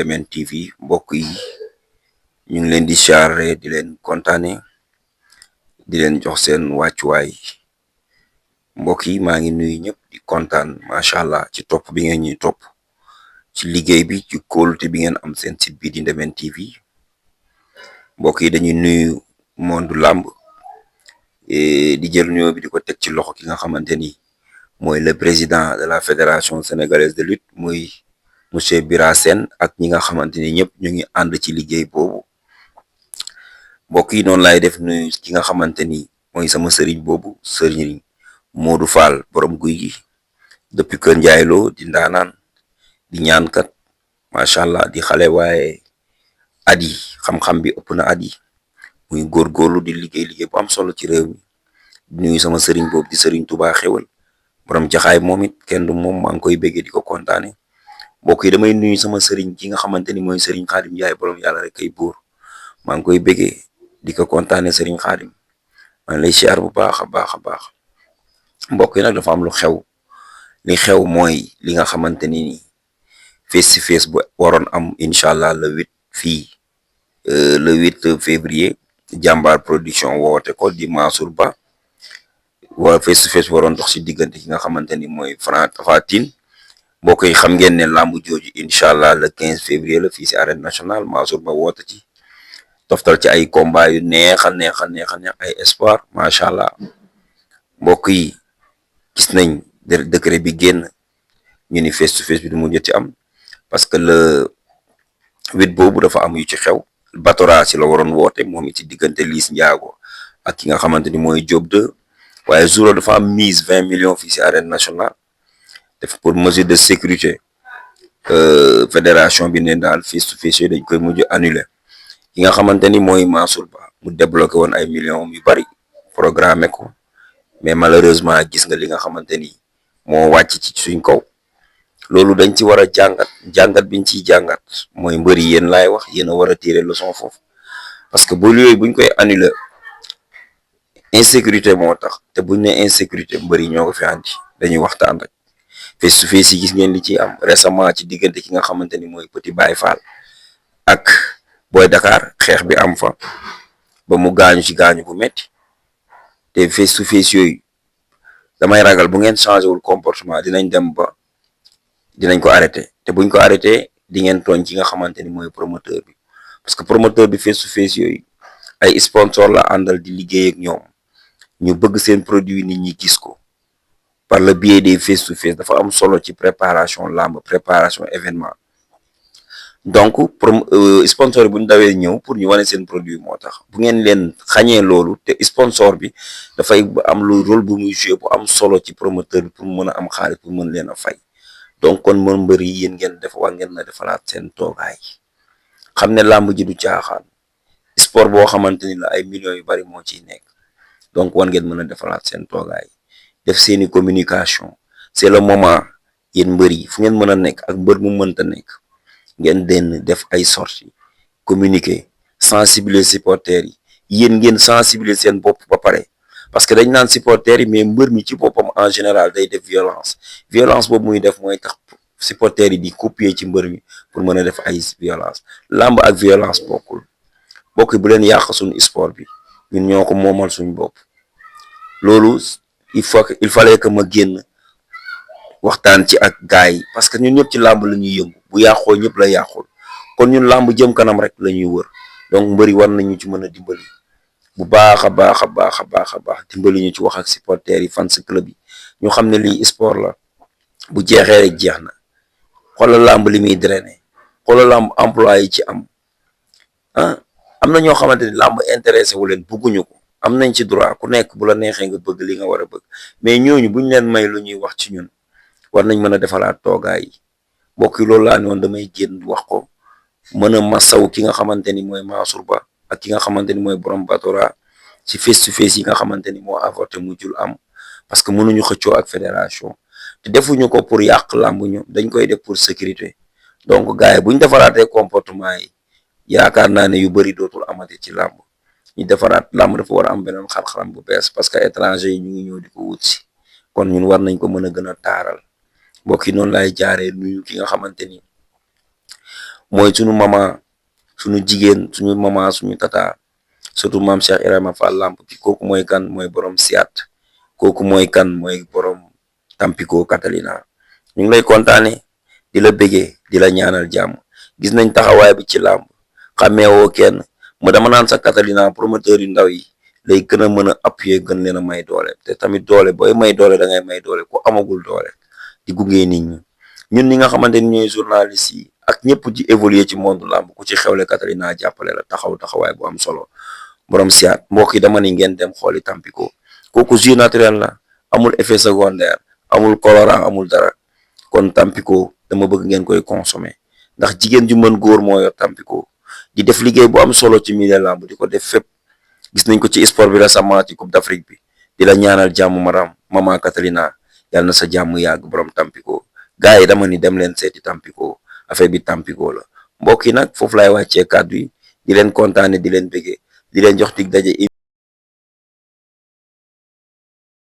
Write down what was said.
MN TV mbokk yi ñu ngi leen di siyaare di leen kontaane di leen jox seen wàccuwaay mbokk yi maa ngi nuyu ñëpp di kontaan macha allah ci topp bi ngeen ñuy topp ci liggéey bi ci kóolute bi ngeen am seen site bi di MN TV mbokk yi dañuy nuyu monde làmb di jël nuyoo bi di ko teg ci loxo ki nga xamante ni mooy le président de la fédération sénégalaise de lutte muy monsieur Bira Sène ak ñi nga xamante ni ñëpp ñu ngi ànd ci liggéey boobu mbokk yi noonu laay def nuyu ki nga xamante ni mooy sama sëriñ boobu sëriñ Modou Fall borom guy gi depuis Kër Ndiaye Lo di ndaanaan di ñaankat macha allah di xale waaye at yi xam-xam bi ëpp na at yi muy góorgóorlu di liggéey bu am solo ci réew mi di nuyu sama sëriñ boobu di sëriñ Touba xewal borom jaxaay moom it kenn du moom maa ngi koy béggee di ko kontaane mbokk yi damay nuyu sama sëriñ ki nga xamante ni mooy sëriñ Xaadim Njaay borom yàlla rek kay buur maa ngi koy béggee di ko kontaane sëriñ Xaadim maa ngi lay siyaar bu baax a baax a baax mbokk yi nag dafa am lu xew li xew mooy li nga xamante ni face to face bu waroon am incha allah le 8 février jàmbaar production woote ko di Mansour Ba waa face to face waroon dox si diggante ki nga xamante ni mooy Franc Tapha Tine mbokk yi xam ngeen ne làmb jooju incha allah le 15 février la fii si arène nationale Mansour Ba woote ci toftal ci ay combat yu neex a neex ay espoir macha allah mbokk yi gis nañ décret bi génn ñu ni face to face bi du mu jëti am parce que le 8 boobu dafa am yu ci xew Batora si la waroon woote moom it ci diggante Liss Ndiago ak ki nga xamante ni mooy Diop 2 waaye jour dafa am mise 20 millions fii si arène nationale def pour mesure de sécurité fédération bi ne daal face to face yooyu dañ koy mujj annuler ki nga xamante ni mooy Mansour Ba mu débloqué woon ay millions yu bari programmé ko mais malheureusement gis nga li nga xamante ni moo wàcc ci suñ kaw loolu dañ ci war a jàngat biñ ciy jàngat mooy mbëri yéen laay wax yéen a war a tirer leçon foofu parce que bu yooyu buñ koy annuler insécurité moo tax te buñ ne insécurité mbëri ñoo ko fi andi dañuy waxtaan rek face to face yi gis ngeen li ci am récemment ci diggante ki nga xamante ni mooy Petit Baye Fall ak Boy Dakar xeex bi am fa ba mu gaañu ci gaañu bu metti te face to face yooyu damay ragal bu ngeen changé wul comportement dinañ dem ba dinañ ko arrêté te buñ ko arrêté di ngeen tooñ ki nga xamante ni mooy promoteur bi parce que promoteur bi face to face yooyu ay sponsor la àndal di liggéey ak ñoom ñu bëgg seen produit nit ñi gis ko par le biais des face to face dafa am solo ci préparation lamb préparation événement donc sponsor yi bu ñu dawee ñëw pour ñu wane seen produit moo tax bu ngeen leen xañee loolu te sponsor bi dafay am lu rôle bu muy jouer bu am solo ci promoteur bi pour mën a am xaalis pour mën leen a fay donc kon mën mbër yi yéen ngeen def war ngeen na defalaat seen toogaay xam ne làmb ji du caaxaan sport boo xamante ni la ay millions yu bari moo ciy nekk donc war ngeen mën a defalaat seen toogaay def seeni communication c'est le moment yéen mbër yi fu ngeen mën a nekk ak mbër mu mënta nekk ngeen denn def ay sorties communiquer sensibiliser supporters yi yéen ngeen sensibiliser seen bopp ba pare parce que dañ naan supporters yi mais mbër mi ci boppam en général day def violence boobu muy def mooy tax supporters yi di copier ci mbër mi pour mën a def ay violence lamb ak violence bokk bu leen yàq suñu sport bi ñun ñoo ko moomal suñu bopp loolu il fallait que ma génn waxtaan ci ak gars yi parce que ñun ñëpp ci lamb la ñuy yëngu bu yàqoo ñëpp la yàqul kon ñun lamb jëm kanam rek la ñuy wër donc mbëri war nañu ci mën a dimbali bu baax a baax dimbali ñu ci wax ak supporters yi fans club yi ñu xam ne lii sport la bu jeexee rek jeex na xoolal lamb li muy drainer xoolal lamb emploi yi ci am am na ñoo xamante ni lamb intéressé wu leen bëgguñu ko am nañ ci droit ku nekk bu la neexee nga bëgg li nga war a bëgg mais ñooñu buñ leen may lu ñuy wax ci ñun war nañ mën a defalaat toogaay yi mbokk yi loolu laa ne woon damay génn wax ko mën a masaw ki nga xamante ni mooy Mansour Ba ak ki nga xamante ni mooy borom Batora ci face to face yi nga xamante ni moo avorté mujjul am parce que mënuñu xëccoo ak fédération te defuñu ko pour yàq làmb ñu dañ koy def pour sécurité donc gars yi buñ defaraatee comportement yi yaakaar naa ne yu bëri dootul amati ci làmb ñu defaraat làmb dafa war a am beneen xar-xaram bu bees parce que étranger yi ñu ngi ñëw di ko wut si kon ñun war nañ ko mën a gën a taaral mbokk yi noonu laay jaaree nuyu ki nga xamante ni mooy suñu mama suñu jigéen suñu mama suñu tata surtout maam Cheikh Ibrahima Fall Lamp bi kooku mooy kan mooy borom siyaat kooku mooy kan mooy borom Tampico Catalina ñu ngi lay kontaane di la bëggee di la ñaanal jàmm gis nañ taxawaay bi ci làmb xàmmeewoo kenn mu dama naan sa Catalina promoteur yu ndaw yi lay gën a mën a appuyer gën leen a may doole te tamit doole booy may doole da ngay may doole ku amagul doole di gunge nit ñi ñun ñi nga xamante ni ñooy journalistes yi ak ñëpp di évoluer ci monde làmb ku ci xewle Catalina jàppale la taxawaay bu am solo borom siyaat mbokk yi dama ni ngeen dem xooli Tampico kooku jus naturel la amul effet secondaire amul colorant amul dara kon Tampico dama bëgg ngeen koy consommer ndax jigéen ju mën góor moo yor Tampico di def liggéey bu am solo ci milieu làmb di ko def fépp gis nañ ko ci sport bi récemment ci Coupe d'Afrique bi di la ñaanal jàmm mama Catalina yàlla na sa jàmm yàgg borom Tampico gars yi dama ni dem leen seeti Tampico affaire bi Tampico la mbokk yi nag foofu laay wàccee kàddu yi di leen kontaane di leen bëggee di leen jox dig daje